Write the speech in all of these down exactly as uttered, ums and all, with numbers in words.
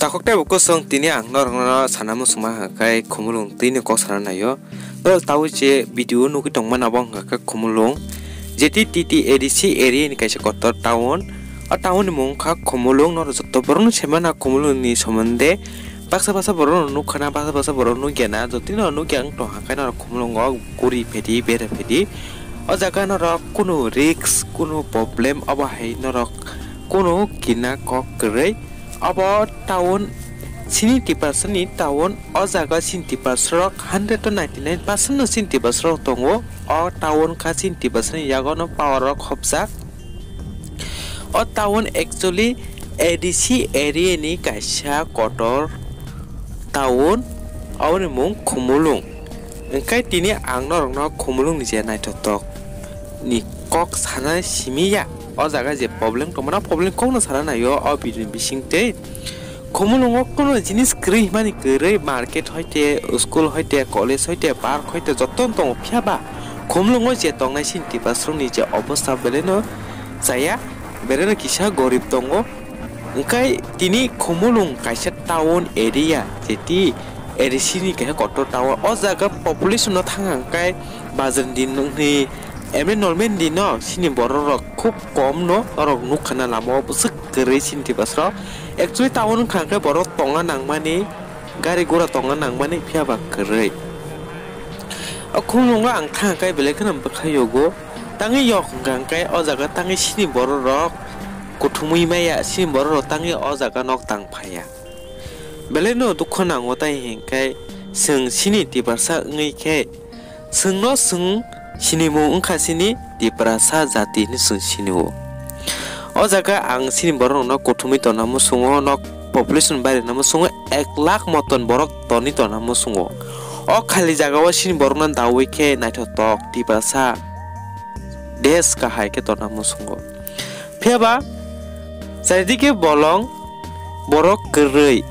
Takhuk tei bo kwchwng, tini ang norokno sana muchungma hwnkha khe Khumulwng twino kok sana naio. Norok tabuk je video nugwi tongmani abo hwnkha khe Khumulwng, J T T T A D C area ni kaisa kotor town. O town ni mung wngkha Khumulwng. Norok joto borokno saimanna Khumulwng ni somonde. Baksa baksa borok no nukha na, baksa baksa borok nukya na, jotino nukya wng tongkha khe norok Khumulwngo guri phaidi, bera phaidi. O jaga norok kunu risk, kunu problem, obo hai norok kunu kina kok kwrwi. Obo town, chini Tiprasani town, o jaga chini Tiprasarok hundred to ninety nine percent no chini Tiprasarok tongo. O town kha chini Tiprasani yago no power rok khopjak. O town actually A D C area ni kaisa kotor town, aboni mung Khumulwng. Hwnkhe tini ang norokno Khumulwng ni je naithotok ni kok sana simi ya. O jaga je problem tongmano, problem kokno sana naio o video ni bisingtwi. Khumulwngo kunu jinis kwrwi himani kwrwi, market hoite, school hoite, college hoite, park hoite, joto no tongo, phiya ba Khumulwngo je tongnai chini Tiprasarokni je obostha, belaino chaya, belaino kisa gorib tongo. Hwnkhe tini Khumulwng kaisa town area, jeti A D C ni kaisa kotor town. O jaga population no thang hwnkhe bazar din wngni, emni normal din no chini borok rok khub kom no norok nukha na lama o bwswk kwrwi chini Tiprasarok. Actually town wngkha hwnkhe borok tongna nangmani, gari gura tongna nangmani, phiya ba kwrwi. O Khumulwngo ang thang khe belai kheno bwkha yogo. Tangwi yok hwnkha hwnkhe o jaga tangwi chini borok rok kuthumwi maya, chini borok rok tangwi o jaga nok tang phaiya. Belai no dukho nango, tai hinkhe chwng chini Tiprasa wngwi khe chwngno chwng sinimung wngkha chini Tiprasa jati hinwi chwng sinio. O jaga ang chini borok rokno kuthumwi tongna muchungo, nok population bairokna muchungo, ek lakh moton borok tonwi tongna muchungo. O khali jagao chini borokno daui khe naithotok Tiprasa desh kahai khe tongna muchungo. Phiya ba charidike bolong borok kwrwi,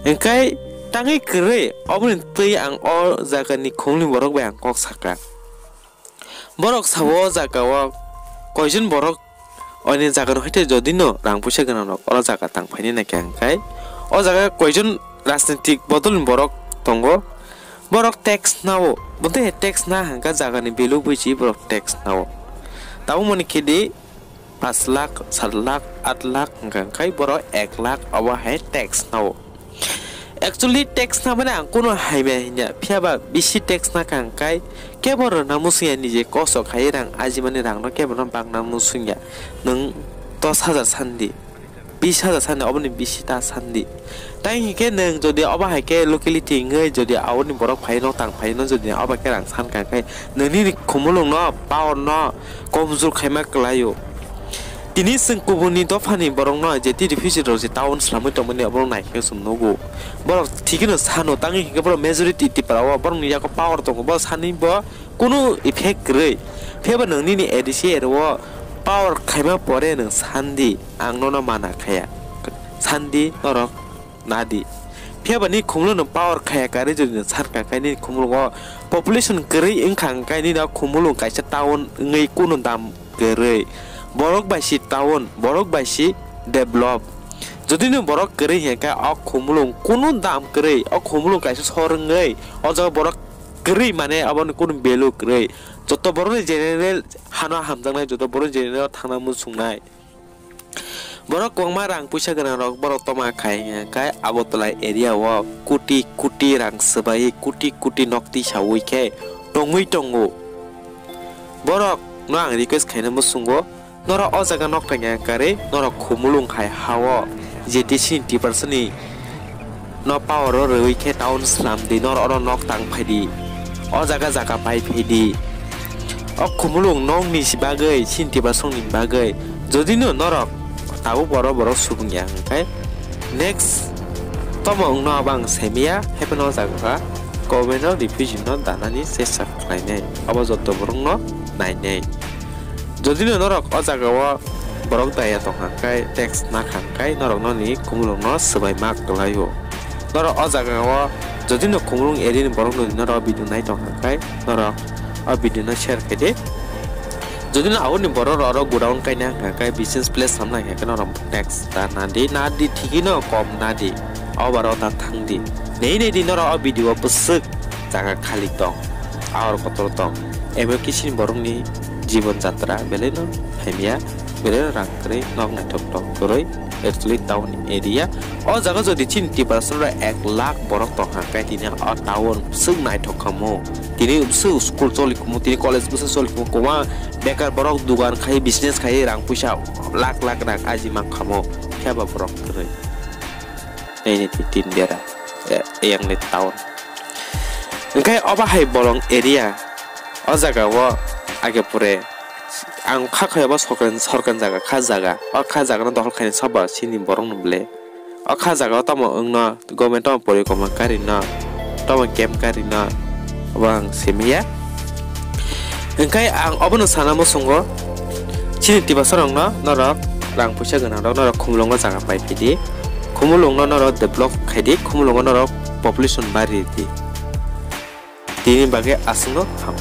hwnkhe tangwi kwrwi, oboni twi ang o jagani khumulni borok bai ang kok sakha. Borok sao o jagao koijon borok oini jagano haite jodino rang puisa gwnangrok oro jaga tang phaini naikha hwnkhe, o jaga koijon rajnitik bodolni borok tongo, borok tax nao, bodei tax na hwnkha jagani value buichi borok tax nao. Tabukmani khe di, pash lakh, sat lakh, aat lakh hwnkha hwnkhe borok ek lakh obo hai tax nao. Actually tax na mane ang kunu hai maya hinya, phiya ba bisi tax na kha hwnkhe kebo rwna muchungya, nije kosto khai rang ajimani rangno kebo no bakna muchungya. Nwng dos hajar sandi, bis hajar sandi, oboni bisi ta sandi. Tai hinkhe nwng jodi obo hai khe locality wngwi jodi aboni borok phai nok tang phai no jodi obo khe rang san kha hwnkhe nwng nini khumulwng no, power no komjor khaima kwlaio. Tini chwng kubuni dophani borokno je tei refugee rok je town swlamwi tongmani oborok naikhe chwng nugo. Borok thikhe no sano, tangwi hinkhe borok majority Tipra o borokni yago power tongo, borok sanwi bo kunu effect kwrwi. Phiya ba nwng nini A D C area o power khaima pore nwng sandi, ang nono mana khaya. Sandi norok nadi. Phiya ba ni khumulwng no power khaya karwi jodi no san kha khe nini khumulwng o population kwrwi wngkha hwnkhe nini o khumulwng kaisa town wngwi kunu dam kwrwi. Borok bai si town, borok bai si develop. Jodi no borok kwrwi hinkhe o khumulwng kunu dam kwrwi, o khumulwng kaisa sor wngwi o jaga borok kwrwi mane aboni kunu value kwrwi. Joto borok ni general hano hamjaknai, joto borok ni general thangna muchungnai. Borok kwbangma rang puisa gwnang rok borok toma khai hwnkhe Agartala area o koti koti rang swbai koti koti nok tisaui khe tongwi tongo. Borok no ang request khaina muchungo, norok o jaga nok tangya karwi norok khumulwng hai ha o je T C ni Tiprasa ni no power o rwui khe town slam di, nor oro nok tang phai di, o jaga jaga pai phai di. O khumulwng nokni si bagwi, chini Tiprasongni bagwi, jodi no norok tabuk boro borok subung ya hwnkhe next tomo wngno abo ang saimaya, haiphano o jaga government o refugee no danani chesta khlainai, abo joto borokno nainai. Jodi no norok o jaga o borok daya tongkha hwnkhe, tax nakha hwnkhe norok noni khumulwng no swbai ma kwlaio. Norok o jaga o jodi no khumulwng area ni borok no norok video nai tongkha hwnkhe norok o video no share khaidi. Jodi no aboni borok rok oro godown kaina hwnkha khe business place samna hwnkha khe norok tax ta nadi, nadi thikino kom nadi, o baro ta thangdi. Nei nei di norok o video o bwswk jaga khali tong, ahor kotor tong. Emo kisini borokni jibon jatra belai no hamya, belai no rang kwrwi, nok naithok tok kwrwi. Actually town area. O jaga jodi chini Tiprasa rok ek lakh borok tong hwnkha khe tini o town bwswk naithok khamu. Tini bwswk school choli khamu, tini college bwswk choli khamu, kwbang bekar borok dugan khai, business khai, rang puisa lakh lakh rang aji man khamu. Phiya ba borok kwrwi. Nini tin bera, eh, yang ni town. Hwnkhe obo hai bolong area, o jaga o age pore ang kha khai obo sorkar, sorkar jaga, kha jaga, o kha jaga no dokhol khaina sabo chini borok no bwle. O kha jaga o tamo wngno government tamo porikomma kari no, tamo camp kari no, obo ang simiya. Hwnkhe ang obono sana muchungo, chini Tiprasa rokno norok rang puisa gwnang rok norok Khumulwngo jaga pai phidi, Khumulwngno norok develop khaidi, Khumulwngo norok population bari di. Tini bagwi aswkno ham.